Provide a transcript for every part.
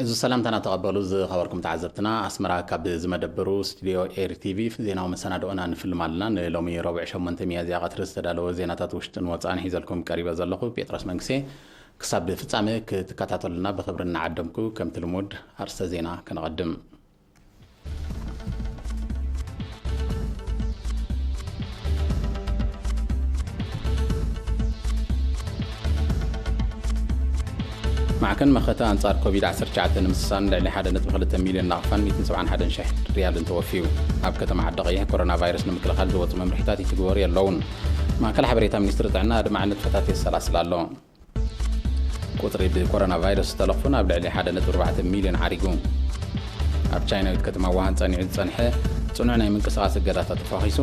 እዚ ሰላምታና ተቐበሉ ዝኸበርኩም ተዓዘብትና። ኣስመራ ካብ ዝመደብሩ ስቱዲዮ ኤሪ ቲቪ ዜናዊ መሰናድኦና ንፍልም ኣለና። ንሎሚ ረቡዕ ሸሞንተ ሚያዝያ ቀትሪ ዝተዳለወ ዜናታት ውሽጥን ወጻእን ሒዘልኩም ቀሪበ ዘለኹ ጴጥሮስ መንግሴ። ክሳብ ፍጻሜ ክትከታተሉና ብኽብሪ እናዓደምኩ፣ ከምቲ ልሙድ ኣርእስተ ዜና ከነቐድም። ማዕከን መኸተ ኣንጻር ኮቪድ ዓሰርተ ትሽዓተ ንምስሳን ልዕሊ ሓደ ነጥቢ ክልተ ሚልዮን ናቕፋን ሚእትን ሰብዓን ሓደን ሽሕ ሪያልን ተወፍዩ። ኣብ ከተማ ዓዲ ቀይሕ ኮሮና ቫይረስ ንምክልኻል ዝወጹ መምርሒታት ይትግበሩ የለውን። ማእከል ሓበሬታ ሚኒስትሪ ጥዕና ኣድማዒ ንጥፈታት የሰላስል ኣሎ። ቁጽሪ ብኮሮና ቫይረስ ዝተለኽፉ ናብ ልዕሊ ሓደ ነጥቢ ኣርባዕተ ሚልዮን ዓሪጉ። ኣብ ቻይናዊት ከተማ ውሃን ጸኒዑ ዝጸንሐ ጽኑዕ ናይ ምንቅስቓስ እገዳታት ተፋኺሱ።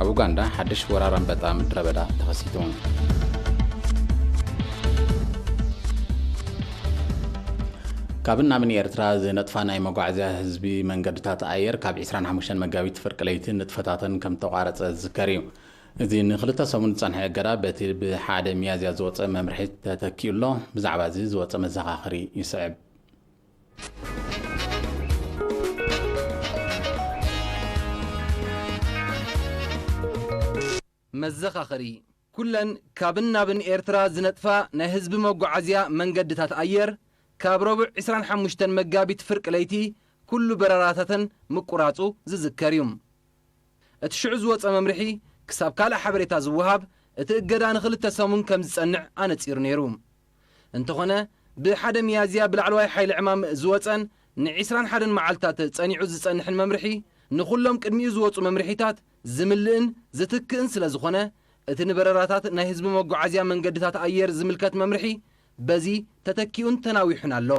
ኣብ ኡጋንዳ ሓድሽ ወራር ኣንበጣ ምድረ በዳ ተኸሲቱ። ካብን ናብን ኤርትራ ዝነጥፋ ናይ መጓዓዝያ ህዝቢ መንገድታት ኣየር ካብ ዕስራን ሓሙሽተን መጋቢት ፍርቂ ለይቲ ንጥፈታተን ከም ተቋረጸ ዝዝከር እዩ። እዚ ንክልተ ሰሙን ዝጸንሐ እገዳ በቲ ብሓደ ሚያዝያ ዝወጸ መምርሒ ተተኪኡ ኣሎ። ብዛዕባ እዚ ዝወጸ መዘኻኸሪ ይስዕብ። መዘኻኸሪ። ኩለን ካብን ናብን ኤርትራ ዝነጥፋ ናይ ህዝቢ መጓዓዝያ መንገድታት ኣየር ካብ ረቡዕ ዕስራን ሓሙሽተን መጋቢት ፍርቂ ለይቲ ኩሉ በረራታተን ምቁራጹ ዝዝከር እዩ። እቲ ሽዑ ዝወጸ መምርሒ ክሳብ ካልእ ሓበሬታ ዝወሃብ እቲ እገዳ ንኽልተ ሰሙን ከም ዝጸንዕ ኣነጺሩ ነይሩ። እንተኾነ፣ ብሓደ ሚያዝያ ብላዕለዋይ ሓይሊ ዕማም ዝወጸን ንዕስራን ሓደን መዓልታት ጸኒዑ ዝጸንሕን መምርሒ፣ ንኹሎም ቅድሚኡ ዝወጹ መምርሒታት ዝምልእን ዝትክእን ስለ ዝኾነ፣ እቲ ንበረራታት ናይ ህዝቢ መጓዓዝያ መንገድታት ኣየር ዝምልከት መምርሒ በዚ ተተኪኡን ተናዊሑን ኣሎ።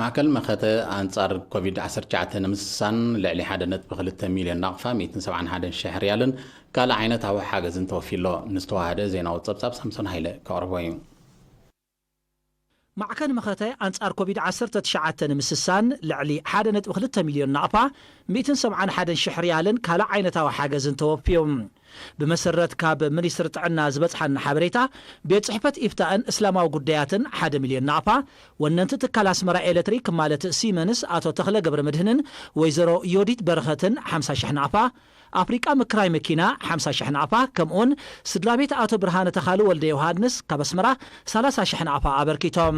ማእከል መኸተ ኣንጻር ኮቪድ ዓሰርተ ትሽዓተ ንምስሳን ልዕሊ ሓደ ነጥቢ ክልተ ሚልዮን ናቕፋ፣ ሚእትን ሰብዓን ሓደን ሽሕ ሪያልን ካልእ ዓይነታዊ ሓገዝን ተወፊሎ። ንዝተዋሃደ ዜናዊ ጸብጻብ ሳምሶን ሃይለ ከቕርቦ እዩ። ማዕከን መኸተ ኣንጻር ኮቪድ ዓሰርተ ትሽዓተ ንምስሳን ልዕሊ ሓደ ነጥቢ ክልተ ሚልዮን ናቕፋ፣ ሚእትን ሰብዓን ሓደን ሽሕ ሪያልን ካልእ ዓይነታዊ ሓገዝን ተወፍዩ። ብመሰረት ካብ ሚኒስትሪ ጥዕና ዝበጽሓና ሓበሬታ፣ ቤት ጽሕፈት ኢፍታእን እስላማዊ ጉዳያትን ሓደ ሚልዮን ናቕፋ፣ ወነንቲ ትካል ኣስመራ ኤሌክትሪክ ማለት ሲመንስ ኣቶ ተኽለ ገብረ መድህንን ወይዘሮ ዮዲት በረኸትን ሓምሳ ሽሕ ናቕፋ፣ ኣፍሪቃ ምክራይ መኪና ሓምሳ ሽሕ ናቕፋ፣ ከምኡውን ስድራ ቤት ኣቶ ብርሃነ ተኻሉ ወልደ ዮሃንስ ካብ ኣስመራ ሰላሳ ሽሕ ናቕፋ ኣበርኪቶም።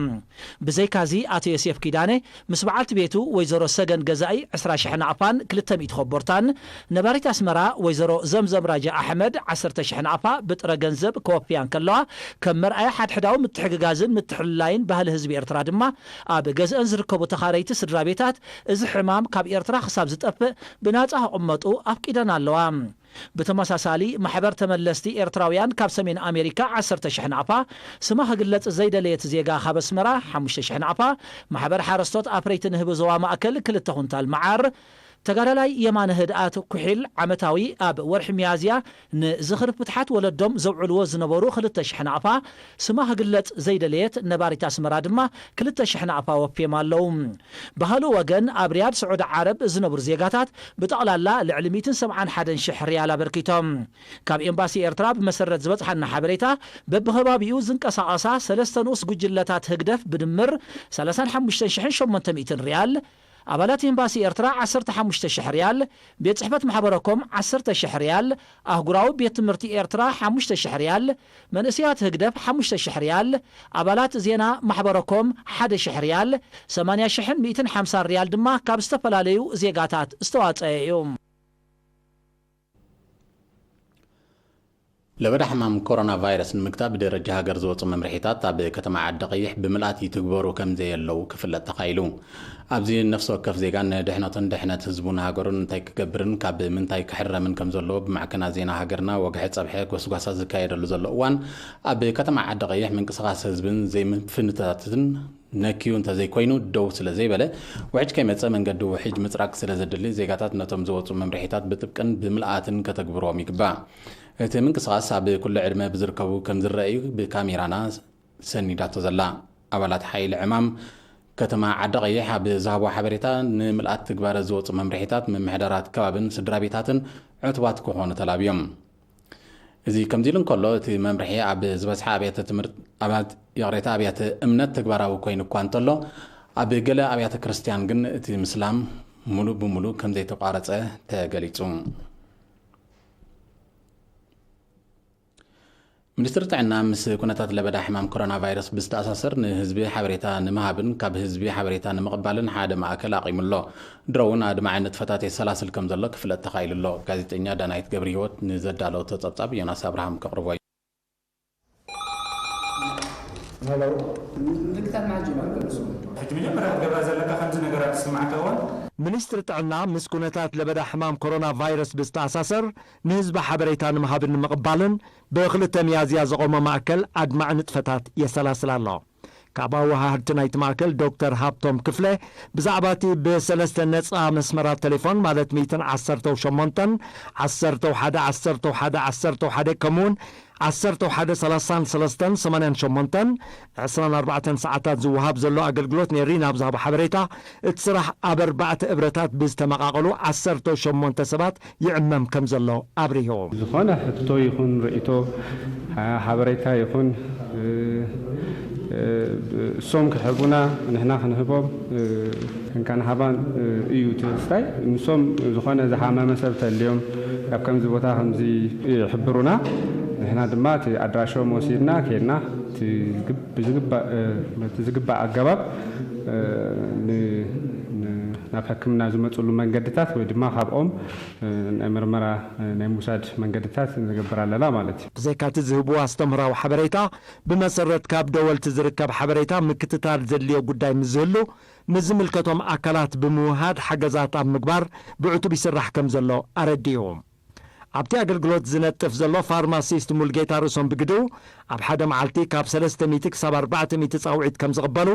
ብዘይካዚ ኣቶ ዮሴፍ ኪዳነ ምስ በዓልቲ ቤቱ ወይዘሮ ሰገን ገዛኢ ዕስራ ሽሕ ናቕፋን ክልተ ሚእቲ ኮቦርታን፣ ነባሪት ኣስመራ ወይዘሮ ዘምዘም ራጃ ኣሕመድ ዓሰርተ ሽሕ ናቕፋ ብጥረ ገንዘብ ከወፍያ እንከለዋ፣ ከም መርኣያ ሓድሕዳዊ ምትሕግጋዝን ምትሕልላይን ባህሊ ህዝቢ ኤርትራ ድማ ኣብ ገዝአን ዝርከቡ ተኻረይቲ ስድራ ቤታት እዚ ሕማም ካብ ኤርትራ ክሳብ ዝጠፍእ ብናጻ ክቕመጡ ኣፍቂደን ኣለዋ። ብተመሳሳሊ፣ ማሕበር ተመለስቲ ኤርትራውያን ካብ ሰሜን ኣሜሪካ ዓሰርተ ሽሕ ናቕፋ፣ ስማ ክግለጽ ዘይደለየት ዜጋ ካብ ኣስመራ ሓሙሽተ ሽሕ ናቕፋ፣ ማሕበር ሓረስቶት ኣፍረይቲ ንህቢ ዞባ ማእከል ክልተ ኩንታል መዓር፣ ተጋዳላይ የማነ ህድኣት ኩሒል ዓመታዊ ኣብ ወርሒ ሚያዝያ ንዝኽሪ ፍትሓት ወለዶም ዘውዕልዎ ዝነበሩ ክልተ ሽሕ ናቕፋ፣ ስማ ክግለጽ ዘይደለየት ነባሪት ኣስመራ ድማ ክልተ ሽሕ ናቕፋ ወፍዮም ኣለዉ። ብኻልእ ወገን፣ ኣብ ሪያድ ስዑዲ ዓረብ ዝነብሩ ዜጋታት ብጠቕላላ ልዕሊ ሚእትን ሰብዓን ሓደን ሽሕ ሪያል ኣበርኪቶም። ካብ ኤምባሲ ኤርትራ ብመሰረት ዝበጽሓና ሓበሬታ፣ በብኸባቢኡ ዝንቀሳቐሳ ሰለስተ ንኡስ ጉጅለታት ህግደፍ ብድምር ሰላሳን ሓሙሽተ ሽሕን ሸሞንተ ሚእትን ሪያል፣ ኣባላት ኤምባሲ ኤርትራ ዓሰርተ ሓሙሽተ ሽሕ ሪያል፣ ቤት ጽሕፈት ማሕበረኮም ዓሰርተ ሽሕ ሪያል፣ ኣህጉራዊ ቤት ትምህርቲ ኤርትራ ሓሙሽተ ሽሕ ሪያል፣ መንእሰያት ህግደፍ ሓሙሽተ ሽሕ ሪያል፣ ኣባላት ዜና ማሕበረኮም ሓደ ሽሕ ሪያል፣ ሰማንያ ሽሕን ሚእትን ሓምሳን ሪያል ድማ ካብ ዝተፈላለዩ ዜጋታት ዝተዋጸአ እዩ። ለበዳ ሕማም ኮሮና ቫይረስ ንምግታእ ብደረጃ ሃገር ዝወጹ መምርሒታት ኣብ ከተማ ዓዲ ቀይሕ ብምልኣት ይትግበሩ ከም ዘየለዉ ክፍለጥ ተኻኢሉ። ኣብዚ ነፍሲ ወከፍ ዜጋ ንድሕነቱን ድሕነት ህዝቡን ሃገሩን እንታይ ክገብርን ካብ ምንታይ ክሕረምን ከም ዘለዎ ብማዕከናት ዜና ሃገርና ወግሐ ጸብሐ ጎስጓሳ ዝካየደሉ ዘሎ እዋን፣ ኣብ ከተማ ዓዲ ቀይሕ ምንቅስቓስ ህዝብን ዘይምፍንታትን ነክዩ እንተዘይኮይኑ ደው ስለ ዘይበለ፣ ውሕጅ ከይመጸ መንገዲ ውሕጅ ምጽራግ ስለ ዘድሊ፣ ዜጋታት ነቶም ዝወጹ መምርሒታት ብጥብቅን ብምልኣትን ከተግብርዎም ይግባእ። እቲ ምንቅስቓስ ኣብ ኩሉ ዕድመ ብዝርከቡ ከም ዝረኣዩ ብካሜራና ሰኒዳቶ ዘላ። ኣባላት ሓይሊ ዕማም ከተማ ዓዲ ቀይሕ ኣብ ዝሃቦ ሓበሬታ፣ ንምልኣት ትግባረ ዝወጹ መምርሒታት ምምሕዳራት ከባብን ስድራ ቤታትን ዕቱባት ክኾኑ ተላብዮም። እዚ ከምዚ ኢሉ እንከሎ፣ እቲ መምርሒ ኣብ ዝበዝሓ ኣብያተ ትምህርት-፣ ኣብያት-፣ ይቕሬታ፣ ኣብያተ እምነት ተግባራዊ ኮይኑ እኳ እንተሎ፣ ኣብ ገለ ኣብያተ ክርስቲያን ግን እቲ ምስላም ሙሉእ ብሙሉእ ከም ዘይተቋረጸ ተገሊጹ። ሚኒስትሪ ጥዕና ምስ ኩነታት ለበዳ ሕማም ኮሮና ቫይረስ ብዝተኣሳሰር ንህዝቢ ሓበሬታ ንምሃብን ካብ ህዝቢ ሓበሬታ ንምቕባልን ሓደ ማእከል ኣቒሙ ኣሎ። ድሮ እውን ኣድማዒ ንጥፈታት የሰላስል ከም ዘሎ ክፍለጥ ተኻኢሉ ኣሎ። ጋዜጠኛ ዳናይት ገብረ ህይወት ንዘዳለወቶ ጸብጻብ ዮናስ ኣብርሃም ከቕርቦ እዩ። ሕጂ መጀመርያ ክትገብራ ዘለካ ከምዚ ነገራት ዝስማዕካ እዋን ሚኒስትሪ ጥዕና ምስ ኩነታት ለበዳ ሕማም ኮሮና ቫይረስ ብዝተኣሳሰር ንህዝቢ ሓበሬታ ንምሃብን ንምቕባልን ብክልተ ሚያዝያ ዘቖመ ማእከል ኣድማዒ ንጥፈታት የሰላስል ኣሎ። ካብ ኣወሃህድቲ ናይቲ ማእከል ዶክተር ሃብቶም ክፍለ ብዛዕባ እቲ ብሰለስተ ነጻ መስመራት ቴሌፎን ማለት ሚእትን ዓሰርተው ሸሞንተን ዓሰርተው ሓደ ዓሰርተው ሓደ ዓሰርተው ሓደ ከምኡውን ዓሰርተው ሓደ ሰላሳን ሰለስተን ሰማንያን ሸሞንተን ዕስራን ኣርባዕተን ሰዓታት ዝወሃብ ዘሎ ኣገልግሎት ኔሪ ናብ ዝሃቦ ሓበሬታ እቲ ስራሕ ኣብ ኣርባዕተ እብረታት ብዝተመቓቐሉ ዓሰርተው ሸሞንተ ሰባት ይዕመም ከም ዘሎ ኣብሪሁ። ዝኾነ ሕቶ ይኹን ርእይቶ፣ ሓበሬታ ይኹን እሶም ክሕቡና ንሕና ክንህቦም ክንካንሃባን እዩ ትስታይ። ንሶም ዝኾነ ዝሓመመ ሰብ ተልዮም ካብ ከምዚ ቦታ ከምዚ ይሕብሩና። ንሕና ድማ እቲ ኣድራሾም ወሲድና ኬድና ብዝግባእ ኣገባብ ናብ ሕክምና ዝመፅሉ መንገድታት ወይ ድማ ካብኦም ናይ ምርመራ ናይ ምውሳድ መንገድታት ንገብር ኣለና ማለት እዩ። ብዘይካቲ ዝህብዎ ኣስተምህራዊ ሓበሬታ ብመሰረት ካብ ደወልቲ ዝርከብ ሓበሬታ ምክትታል ዘድልዮ ጉዳይ ምስ ዝህሉ ምስ ዝምልከቶም ኣካላት ብምውሃድ ሓገዛት ኣብ ምግባር ብዕቱብ ይስራሕ ከም ዘሎ ኣረዲኡ። ኣብቲ ኣገልግሎት ዝነጥፍ ዘሎ ፋርማሲስት ሙልጌታ ርእሶም ብግድኡ ኣብ ሓደ መዓልቲ ካብ ሰለስተ ሚእቲ ክሳብ ኣርባዕተ ሚእቲ ፃውዒት ከም ዝቕበሉ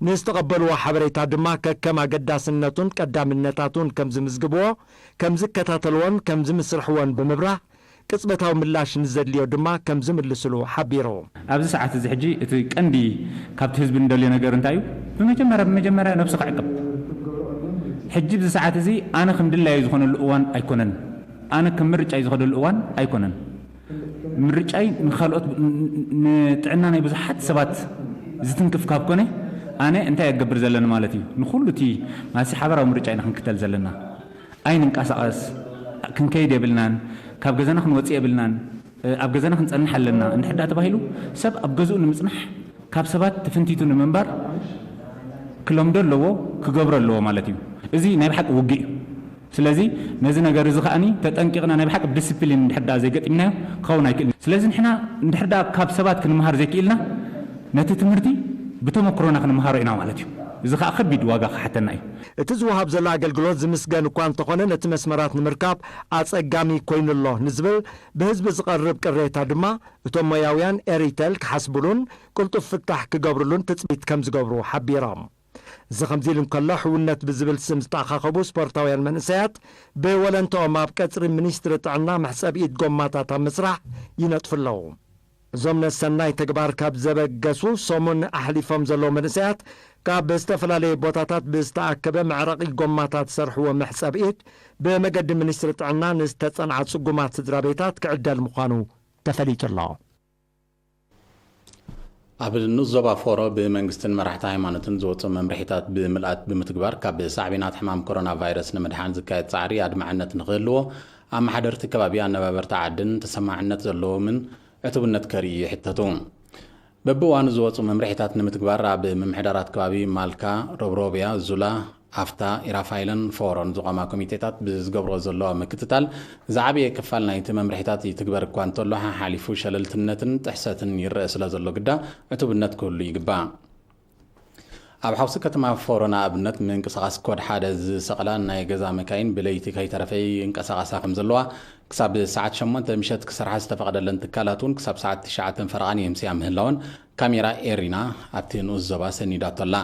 ንዝተቐበልዎ ሓበሬታ ድማ ከከም ኣገዳስነቱን ቀዳምነታቱን ከም ዝምዝግብዎ ከም ዝከታተልዎን ከም ዝምስርሕዎን ብምብራህ ቅጽበታዊ ምላሽ ንዘድልዮ ድማ ከም ዝምልስሉ ሓቢሩ። ኣብዚ ሰዓት እዚ ሕጂ እቲ ቀንዲ ካብቲ ህዝቢ ንደልዮ ነገር እንታይ እዩ? ብመጀመርያ ብመጀመርያ ነብስኻ ዕቅብ። ሕጂ ኣብዚ ሰዓት እዚ ኣነ ከም ድላዩ ዝኾነሉ እዋን ኣይኮነን። ኣነ ከም ምርጫይ ዝኸደሉ እዋን ኣይኮነን። ምርጫይ ንኻልኦት ንጥዕና ናይ ብዙሓት ሰባት ዝትንክፍ ካብ ኮነ ኣነ እንታይ እገብር ዘለኒ ማለት እዩ? ንኹሉ እቲ ማለት ሓበራዊ ምርጫ ኢና ክንክተል ዘለና። ኣይንንቀሳቐስ፣ ክንከይድ የብልናን፣ ካብ ገዛና ክንወፅእ የብልናን፣ ኣብ ገዛና ክንፀንሕ ኣለና እንድሕር ደኣ ተባሂሉ ሰብ ኣብ ገዝኡ ንምፅናሕ ካብ ሰባት ተፈንቲቱ ንምንባር ክለምዶ ኣለዎ፣ ክገብሮ ኣለዎ ማለት እዩ። እዚ ናይ ብሓቂ ውግእ እዩ። ስለዚ ነዚ ነገር እዚ ከኣኒ ተጠንቂቕና ናይ ብሓቂ ብዲስፕሊን እንድሕር ደኣ ዘይገጢምናዮ ክኸውን ኣይክእልን። ስለዚ ንሕና እንድሕር ደኣ ካብ ሰባት ክንምሃር ዘይክኢልና ነቲ ትምህርቲ ብተመክሮና ክንምሃሮ ኢና ማለት እዩ። እዚ ከኣ ከቢድ ዋጋ ክሓተና እዩ። እቲ ዝወሃብ ዘሎ ኣገልግሎት ዝምስገን እኳ እንተኾነ ነቲ መስመራት ንምርካብ ኣጸጋሚ ኮይኑ'ሎ ንዝብል ብህዝቢ ዝቐርብ ቅሬታ ድማ እቶም ሞያውያን ኤሪተል ክሓስብሉን ቅልጡፍ ፍታሕ ክገብርሉን ትጽቢት ከምዝገብሩ ሓቢሮም። እዚ ከምዚ ኢሉ እንከሎ ሕውነት ብዝብል ስም ዝተኣኻኸቡ ስፖርታውያን መንእሰያት ብወለንትኦም ኣብ ቀጽሪ ሚኒስትሪ ጥዕና መሕጸቢ ኢድ ጎማታት ኣብ ምስራሕ ይነጥፉ ኣለዉ። እዞም ነቲ ሰናይ ተግባር ካብ ዘበገሱ ሰሙን ኣሕሊፎም ዘለዉ መንእሰያት ካብ ዝተፈላለየ ቦታታት ብዝተኣከበ መዕረቒ ጎማታት ዝሰርሕዎ መሕጸቢ ኢድ ብመገዲ ሚኒስትሪ ጥዕና ንዝተጸንዓ ጽጉማት ስድራ ቤታት ክዕደል ምዃኑ ተፈሊጡ ኣሎ። ኣብ ንኡስ ዞባ ፎሮ ብመንግስትን መራሕቲ ሃይማኖትን ዝወፁ መምርሒታት ብምልኣት ብምትግባር ካብ ሳዕቤናት ሕማም ኮሮና ቫይረስ ንምድሓን ዝካየድ ፃዕሪ ኣድማዕነት ንክህልዎ ኣመሓደርቲ ከባቢ ኣነባበርቲ ዓድን ተሰማዕነት ዘለዎምን ዕቱብነት ከርእዩ ይሕተቱ። በብእዋኑ ዝወፁ መምርሒታት ንምትግባር ኣብ ምምሕዳራት ከባቢ ማልካ፣ ሮብሮብያ፣ ዙላ፣ ኣፍታ፣ ኢራፋይለን ፎሮን ዝቖማ ኮሚቴታት ብዝገብሮ ዘለዋ ምክትታል ዝዓበየ ክፋል ናይቲ መምርሒታት ይትግበር እኳ እንተሎ ሓሓሊፉ ሸለልትነትን ጥሕሰትን ይረአ ስለ ዘሎ ግዳ ዕቱብነት ክህሉ ይግባእ። ኣብ ሓውሲ ከተማ ፎሮ ንኣብነት ምንቅስቓስ ኮድ ሓደ ዝሰቕላ ናይ ገዛ መካይን ብለይቲ ከይተረፈ ይንቀሳቐሳ ከም ዘለዋ ክሳብ ሰዓት ሸሞንተ ምሸት ክሰርሓ ዝተፈቐደለን ትካላት እውን ክሳብ ሰዓት ትሽዓተ ፈረቓ የምስያ ምህላወን ካሜራ ኤሪና ኣብቲ ንኡስ ዞባ ሰኒዳቶ ኣላ።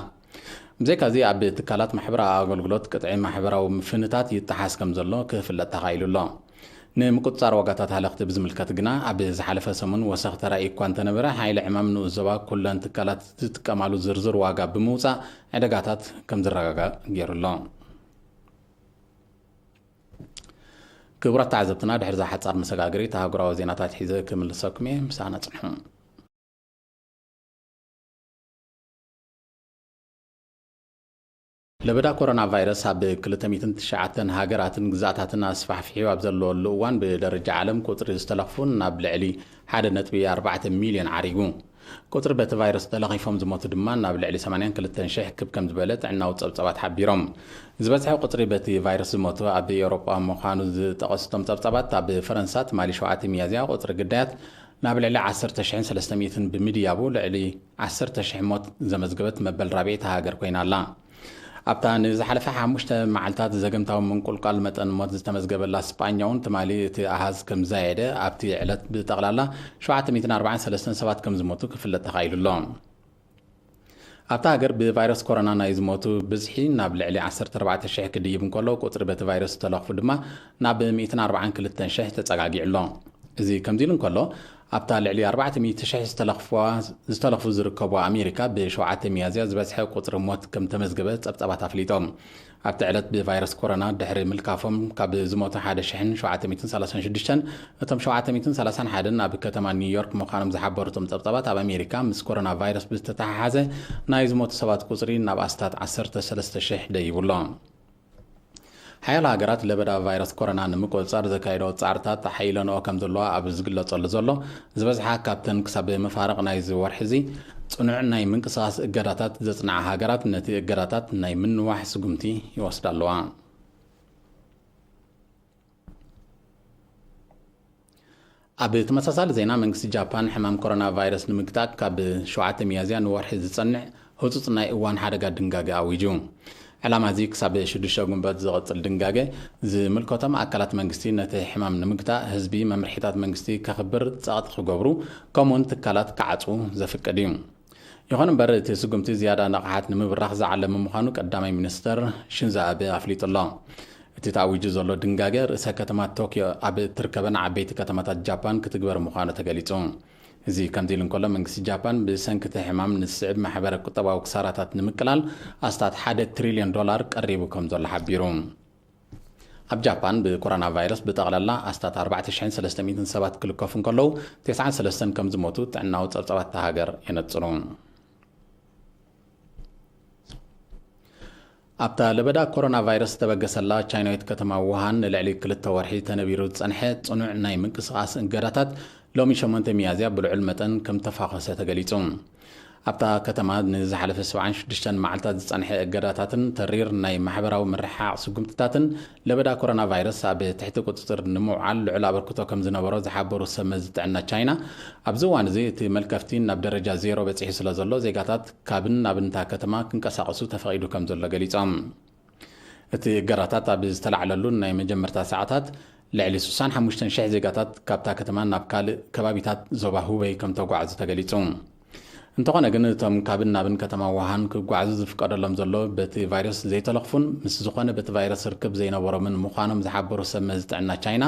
ብዘይካዚ ኣብ ትካላት ማሕበራዊ ኣገልግሎት ቅጥዒ ማሕበራዊ ምፍንታት ይጠሓስ ከም ዘሎ ክፍለጥ ተኻኢሉ ኣሎ። ንምቁፅፃር ዋጋታት ሃለኽቲ ብዝምልከት ግና ኣብ ዝሓለፈ ሰሙን ወሰኽ ተራእዩ እኳ እንተነበረ ሓይሊ ዕማም ንኡስ ዞባ ኩለን ትካላት ዝጥቀማሉ ዝርዝር ዋጋ ብምውፃእ ዕደጋታት ከም ዝረጋጋእ ገይሩ ኣሎ። ክቡራት ተዓዘብትና፣ ድሕሪ እዛ ሓጻር መሰጋገሪት ኣህጉራዊ ዜናታት ሒዘ ክምልሰኩም እየ። ምሳና ጽንሑ። ለበዳ ኮሮና ቫይረስ ኣብ ክልተ ሚእትን ትሽዓተን ሃገራትን ግዝኣታትን ኣስፋሕፊሑ ኣብ ዘለወሉ እዋን፣ ብደረጃ ዓለም ቁጽሪ ዝተለኽፉ ናብ ልዕሊ ሓደ ነጥቢ ኣርባዕተ ሚልዮን ዓሪጉ። ቁጽሪ በቲ ቫይረስ ተለኺፎም ዝሞቱ ድማ ናብ ልዕሊ ሰማንያን ክልተን ሽሕ ክብ ከም ዝበለ ጥዕናዊ ጸብጻባት ሓቢሮም። ዝበዝሐ ቁጽሪ በቲ ቫይረስ ዝሞቱ ኣብ ኤውሮጳ ምዃኑ ዝጠቐሱ እቶም ጸብጻባት፣ ኣብ ፈረንሳ ትማሊ ሸውዓተ ሚያዝያ ቁጽሪ ግዳያት ናብ ልዕሊ ዓሰርተ ሽሕን ሰለስተ ሚእትን ብምድያቡ፣ ልዕሊ ዓሰርተ ሽሕ ሞት ዘመዝገበት መበል ራብዐይቲ ሃገር ኮይና ኣላ። ኣብታ ንዝሓለፈ ሓሙሽተ መዓልታት ዘገምታዊ ምንቁልቋል መጠን ሞት ዝተመዝገበላ ስጳኛ እውን ትማሊ እቲ ኣሃዝ ከም ዛየደ፣ ኣብቲ ዕለት ብጠቕላላ ሸውዓተ ሚእትን ኣርባዓን ሰለስተን ሰባት ከም ዝሞቱ ክፍለጥ ተኻኢሉ ኣሎ። ኣብታ ሃገር ብቫይረስ ኮሮና ናይ ዝሞቱ ብዝሒ ናብ ልዕሊ ዓሰርተ ኣርባዕተ ሽሕ ክድይብ እንከሎ፣ ቁጽሪ በቲ ቫይረስ ዝተለኽፉ ድማ ናብ ሚእትን ኣርባዓን ክልተን ሽሕ ተጸጋጊዑ ኣሎ። እዚ ከምዚ ኢሉ እንከሎ፣ ኣብታ ልዕሊ ኣርባዕተ ሚእቲ ሽሕ ዝተለኽፍዋ-፣ ዝተለኽፉ ዝርከቡ ኣሜሪካ፣ ብሸውዓተ ሚያዝያ ዝበዝሐ ቁጽሪ ሞት ከም ተመዝገበ ጸብጻባት ኣፍሊጦም። ኣብቲ ዕለት ብቫይረስ ኮሮና ድሕሪ ምልካፎም ካብ ዝሞቱ ሓደ ሽሕን ሸውዓተ ሚእትን ሰላሳን ሽዱሽተን፣ እቶም ሸውዓተ ሚእትን ሰላሳን ሓደን ኣብ ከተማ ኒውዮርክ ምዃኖም ዝሓበሩ እቶም ጸብጻባት፣ ኣብ ኣሜሪካ ምስ ኮሮና ቫይረስ ብዝተተሓሓዘ ናይ ዝሞቱ ሰባት ቁጽሪ ናብ ኣስታት ዓሰርተ ሰለስተ ሽሕ ደይቡ ኣሎ። ሓያሎ ሃገራት ለበዳ ቫይረስ ኮሮና ንምቁጽጻር ዘካየዶ ጻዕርታት ኣሓይለንኦ ከም ዘለዋ ኣብ ዝግለጸሉ ዘሎ፣ ዝበዝሓ ካብተን ክሳብ መፋርቕ ናይዚ ወርሒ እዚ ጽኑዕ ናይ ምንቅስቓስ እገዳታት ዘጽንዓ ሃገራት፣ ነቲ እገዳታት ናይ ምንዋሕ ስጉምቲ ይወስዳ ኣለዋ። ኣብ ተመሳሳሊ ዜና፣ መንግስቲ ጃፓን ሕማም ኮሮና ቫይረስ ንምግታእ ካብ ሸውዓተ ሚያዝያ ንወርሒ ዝጸንዕ ህጹጽ ናይ እዋን ሓደጋ ድንጋገ ኣዊጁ። ዕላማ እዚ ክሳብ ሽዱሽተ ጉንበት ዝቕጽል ድንጋገ፣ ዝምልከቶም ኣካላት መንግስቲ ነቲ ሕማም ንምግታእ ህዝቢ መምርሒታት መንግስቲ ከኽብር ጸቕጢ ክገብሩ፣ ከምኡውን ትካላት ክዓጽዉ ዘፍቅድ እዩ። ይኹን እምበር፣ እቲ ስጉምቲ ዝያዳ ንቕሓት ንምብራኽ ዝዓለመ ምዃኑ ቀዳማይ ሚኒስተር ሽንዞ ኣበ ኣፍሊጡ ኣሎ። እቲ ተኣዊጁ ዘሎ ድንጋገ፣ ርእሰ ከተማ ቶክዮ ኣብ እትርከበን ዓበይቲ ከተማታት ጃፓን ክትግበር ምዃኑ ተገሊጹ። እዚ ከምዚ ኢሉ እንከሎ፣ መንግስቲ ጃፓን ብሰንኪ እቲ ሕማም ንዝስዕብ ማሕበረ ቁጠባዊ ክሳራታት ንምቅላል ኣስታት ሓደ ትሪልዮን ዶላር ቀሪቡ ከም ዘሎ ሓቢሩ። ኣብ ጃፓን ብኮሮና ቫይረስ ብጠቕላላ ኣስታት ኣርባዕተ ሽሕን ሰለስተ ሚእትን ሰባት ክልከፉ እንከለዉ፣ ተስዓን ሰለስተን ከም ዝሞቱ ጥዕናዊ ጸብጻባት እታ ሃገር የነጽሩ። ኣብታ ለበዳ ኮሮና ቫይረስ ዝተበገሰላ ቻይናዊት ከተማ ውሃን፣ ንልዕሊ ክልተ ወርሒ ተነቢሩ ዝጸንሐ ጽኑዕ ናይ ምንቅስቓስ እገዳታት ሎሚ ሸሞንተ ሚያዝያ ብልዑል መጠን ከም ተፋኾሰ ተገሊጹ። ኣብታ ከተማ ንዝሓለፈ ሰብዓን ሽዱሽተን መዓልታት ዝጸንሐ እገዳታትን ተሪር ናይ ማሕበራዊ ምርሕሓቕ ስጉምትታትን፣ ለበዳ ኮሮና ቫይረስ ኣብ ትሕቲ ቁጽጽር ንምውዓል ልዑል ኣበርክቶ ከም ዝነበሮ ዝሓበሩ ሰብ መዚ ጥዕና ቻይና፣ ኣብዚ እዋን እዚ እቲ መልከፍቲ ናብ ደረጃ ዜሮ በጺሑ ስለ ዘሎ፣ ዜጋታት ካብን ናብን እታ ከተማ ክንቀሳቐሱ ተፈቒዱ ከም ዘሎ ገሊጾም። እቲ እገዳታት ኣብ ዝተላዕለሉ ናይ መጀመርታ ሰዓታት፣ ልዕሊ ስሳን ሓሙሽተን ሽሕ ዜጋታት ካብታ ከተማ ናብ ካልእ ከባቢታት ዞባ ሁበይ ከም ተጓዕዙ ተገሊጹ። እንተኾነ ግን፣ እቶም ካብን ናብን ከተማ ውሃን ክጓዓዙ ዝፍቀደሎም ዘሎ፣ በቲ ቫይረስ ዘይተለኽፉን ምስ ዝኾነ በቲ ቫይረስ ርክብ ዘይነበሮምን ምዃኖም ዝሓበሩ ሰብ መዚ ጥዕና ቻይና፣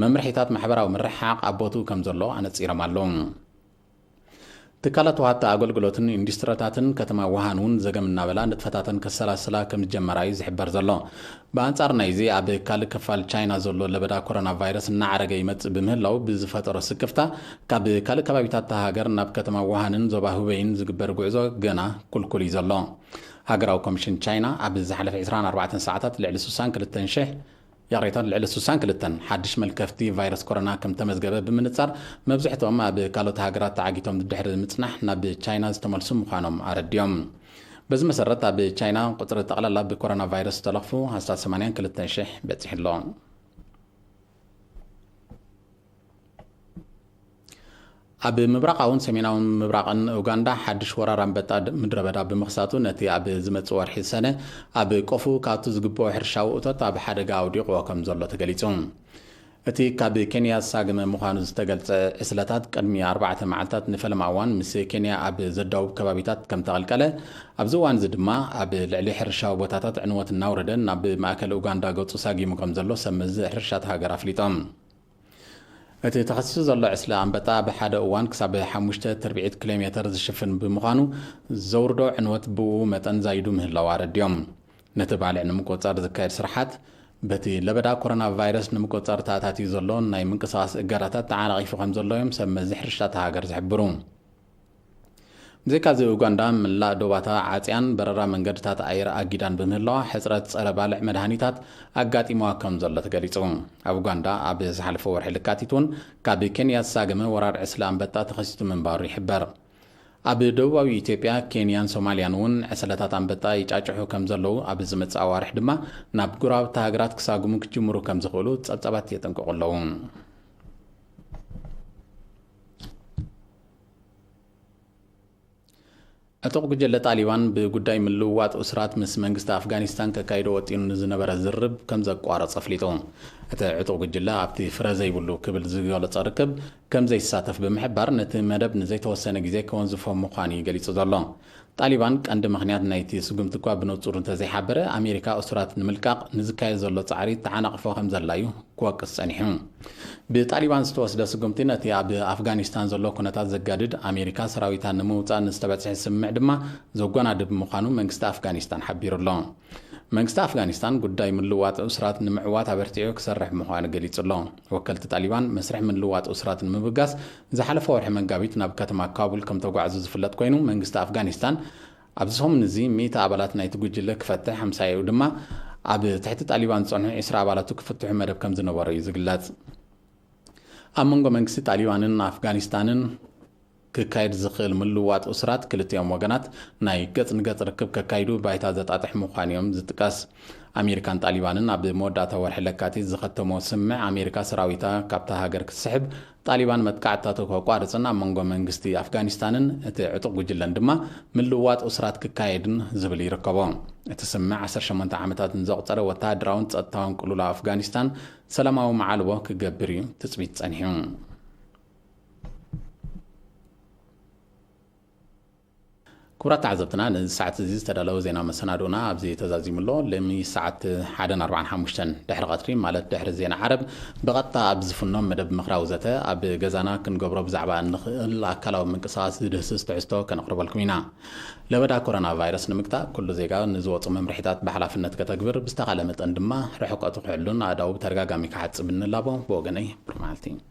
መምርሒታት ማሕበራዊ ምርሕሓቕ ኣብ ቦትኡ ከም ዘሎ ኣነጺሮም ኣለዉ። ትካላት ወሃብቲ ኣገልግሎትን ኢንዱስትሪታትን ከተማ ውሃን እውን ዘገም እናበላ ንጥፈታተን ከሰላስላ ከም ዝጀመራ እዩ ዝሕበር ዘሎ። ብኣንጻር ናይዚ፣ ኣብ ካልእ ክፋል ቻይና ዘሎ ለበዳ ኮሮና ቫይረስ እናዓረገ ይመጽእ ብምህላው ብዝፈጠሮ ስክፍታ፣ ካብ ካልእ ከባቢታት እታ ሃገር ናብ ከተማ ውሃንን ዞባ ሁበይን ዝግበር ጉዕዞ ገና ኩልኩል እዩ ዘሎ። ሃገራዊ ኮሚሽን ቻይና ኣብ ዝሓለፈ ዕስራን ኣርባዕተን ሰዓታት ልዕሊ ስሳን ክልተን ሽሕ፣ ይቕሬታ፣ ልዕሊ ስሳን ክልተን ሓድሽ መልከፍቲ ቫይረስ ኮሮና ከም ተመዝገበ ብምንጻር፣ መብዝሕትኦም ኣብ ካልኦት ሃገራት ተዓጊቶም ድሕሪ ምጽናሕ ናብ ቻይና ዝተመልሱ ምዃኖም ኣረዲኦም። በዚ መሰረት፣ ኣብ ቻይና ቁጽሪ ጠቕላላ ብኮሮና ቫይረስ ዝተለኽፉ ኣስታት ሰማንያን ክልተን ሽሕ በጺሑ ኣሎ። ኣብ ምብራቓውን ሰሜናውን ምብራቕን ኡጋንዳ ሓድሽ ወራር ኣንበጣ ድ-፣ ምድረ በዳ ብምኽሳቱ፣ ነቲ ኣብ ዝመጽእ ወርሒ ሰነ ኣብ ቆፉ ክኣቱ ዝግብኦ ሕርሻዊ እቶት ኣብ ሓደጋ ኣውዲቕዎ ከም ዘሎ ተገሊጹ። እቲ ካብ ኬንያ ዝሳገመ ምዃኑ ዝተገልጸ ዕስለታት፣ ቅድሚ ኣርባዕተ መዓልታት ንፈለማ እዋን ምስ ኬንያ ኣብ ዘዳውብ ከባቢታት ከም ተቐልቀለ፣ ኣብዚ እዋን እዚ ድማ ኣብ ልዕሊ ሕርሻዊ ቦታታት ዕንወት እናውረደ ናብ ማእከል ኡጋንዳ ገጹ ሳጊሙ ከም ዘሎ ሰብ መዚ ሕርሻ እታ ሃገር ኣፍሊጦም። እቲ ተኸሲሱ ዘሎ ዕስለ ኣንበጣ ኣብ ሓደ እዋን ክሳብ ሓሙሽተ ትርብዒት ኪሎ ሜተር ዝሽፍን ብምዃኑ፣ ዘውርዶ ዕንወት ብኡ መጠን ዛይዱ ምህላው ኣረዲኦም። ነቲ ባልዕ ንምቁጽጻር ዝካየድ ስራሓት በቲ ለበዳ ኮሮና ቫይረስ ንምቁፅፃር ተኣታትዩ ዘሎ ናይ ምንቅስቃስ እገዳታት ተዓናቒፉ ከም ዘሎ እዮም ሰብ መዚ ሕርሻ እታ ሃገር ዝሕብሩ። ብዘይካዚ፣ ኡጋንዳ ምላእ ዶባታ ዓጽያን በረራ መንገድታት ኣየር ኣጊዳን ብምህላዋ፣ ሕጽረት ጸረ ባልዕ መድሃኒታት ኣጋጢምዋ ከም ዘሎ ተገሊጹ። ኣብ ኡጋንዳ ኣብ ዝሓለፈ ወርሒ ለካቲት እውን ካብ ኬንያ ዝሳገመ ወራር ዕስለ ኣንበጣ ተኸሲቱ ምንባሩ ይሕበር። ኣብ ደቡባዊ ኢትዮጵያ፣ ኬንያን ሶማልያን እውን ዕስለታት ኣንበጣ ይጫጭሑ ከም ዘለዉ፣ ኣብ ዝመጽእ ኣዋርሕ ድማ ናብ ጎረባብቲ ሃገራት ክሳግሙ ክጅምሩ ከም ዝኽእሉ ጸብጻባት የጠንቅቑ ኣለዉ። ዕጡቕ ጉጅለ ጣሊባን ብጉዳይ ምልውዋጥ እሱራት ምስ መንግስቲ ኣፍጋኒስታን ከካይዶ ወጢኑ ንዝነበረ ዝርርብ ከም ዘቋረጸ ኣፍሊጡ። እቲ ዕጡቕ ጉጅለ ኣብቲ ፍረ ዘይብሉ ክብል ዝገለጾ ርክብ ከም ዘይሳተፍ ብምሕባር፣ ነቲ መደብ ንዘይተወሰነ ግዜ ከወንዝፎ ምዃኑ እዩ ገሊጹ ዘሎ። ጣሊባን ቀንዲ ምኽንያት ናይቲ ስጉምቲ እኳ ብንጹር እንተዘይሓበረ፣ ኣሜሪካ እሱራት ንምልቃቕ ንዝካየድ ዘሎ ጻዕሪ ተዓናቕፎ ከም ዘላ እዩ ክወቅስ ጸኒሑ። ብጣሊባን ዝተወስደ ስጉምቲ ነቲ ኣብ ኣፍጋኒስታን ዘሎ ኩነታት ዘጋድድ፣ ኣሜሪካ ሰራዊታ ንምውጻእ ንዝተበጽሐ ስምምዕ ድማ ዘጓናድብ ምዃኑ መንግስቲ ኣፍጋኒስታን ሓቢሩ ኣሎ። መንግስቲ ኣፍጋኒስታን ጉዳይ ምልዋጥ እሱራት ንምዕዋት ኣበርቲዑ ክሰርሕ ምዃኑ ገሊጹ ኣሎ። ወከልቲ ጣሊባን መስርሕ ምልዋጥ እሱራት ንምብጋስ ዝሓለፈ ወርሒ መጋቢት ናብ ከተማ ካቡል ከም ተጓዕዙ ዝፍለጥ ኮይኑ፣ መንግስቲ ኣፍጋኒስታን ኣብዚ ሰሙን እዚ ሚእቲ ኣባላት ናይቲ ጉጅለ ክፈትሕ፣ ኣምሳያኡ ድማ ኣብ ትሕቲ ጣሊባን ዝጸንሑ ዕስራ ኣባላቱ ክፍትሑ መደብ ከም ዝነበሮ እዩ ዝግለጽ። ኣብ መንጎ መንግስቲ ጣሊባንን ኣፍጋኒስታንን ክካየድ ዝኽእል ምልውዋጥ እሱራት፣ ክልቲኦም ወገናት ናይ ገጽ ንገጽ ርክብ ከካይዱ ባይታ ዘጣጥሕ ምዃኑ እዮም ዝጥቀስ። ኣሜሪካን ጣሊባንን ኣብ መወዳእታ ወርሒ ለካቲት ዝኸተሞ ስምምዕ፣ ኣሜሪካ ሰራዊታ ካብታ ሃገር ክትስሕብ፣ ጣሊባን መጥቃዕትታቱ ከቋርጽን ኣብ መንጎ መንግስቲ ኣፍጋኒስታንን እቲ ዕጡቕ ጉጅለን ድማ ምልውዋጥ እሱራት ክካየድን ዝብል ይርከቦ። እቲ ስምምዕ ዓሰርተ ሸሞንተ ዓመታት ንዘቑጸረ ወተሃደራውን ጸጥታውን ቅልውላው ኣፍጋኒስታን ሰላማዊ መዓልቦ ክገብር እዩ ትጽቢት ጸኒሑ። ክቡራት ተዓዘብትና፣ ነዚ ሰዓት እዚ ዝተዳለወ ዜና መሰናድኦና ኣብዚ ተዛዚሙ ኣሎ። ሎሚ ሰዓት ሓደን ኣርባዓን ሓሙሽተን ድሕሪ ቀትሪ፣ ማለት ድሕሪ ዜና ዓረብ፣ ብቐጥታ ኣብ ዝፍኖ መደብ ምኽራዊ ዘተ፣ ኣብ ገዛና ክንገብሮ ብዛዕባ እንኽእል ኣካላዊ ምንቅስቓስ ዝድህስስ ትሕዝቶ ከነቕርበልኩም ኢና። ለበዳ ኮሮና ቫይረስ ንምግታእ፣ ኩሉ ዜጋ ንዝወፁ መምርሒታት ብሓላፍነት ከተግብር፣ ብዝተኻለ መጠን ድማ ርሕቀቱ ክሕሉን ኣእዳዉ ብተደጋጋሚ ክሓጽብ እንላቦ። ብወገነይ፣ ብሩኽ መዓልቲ።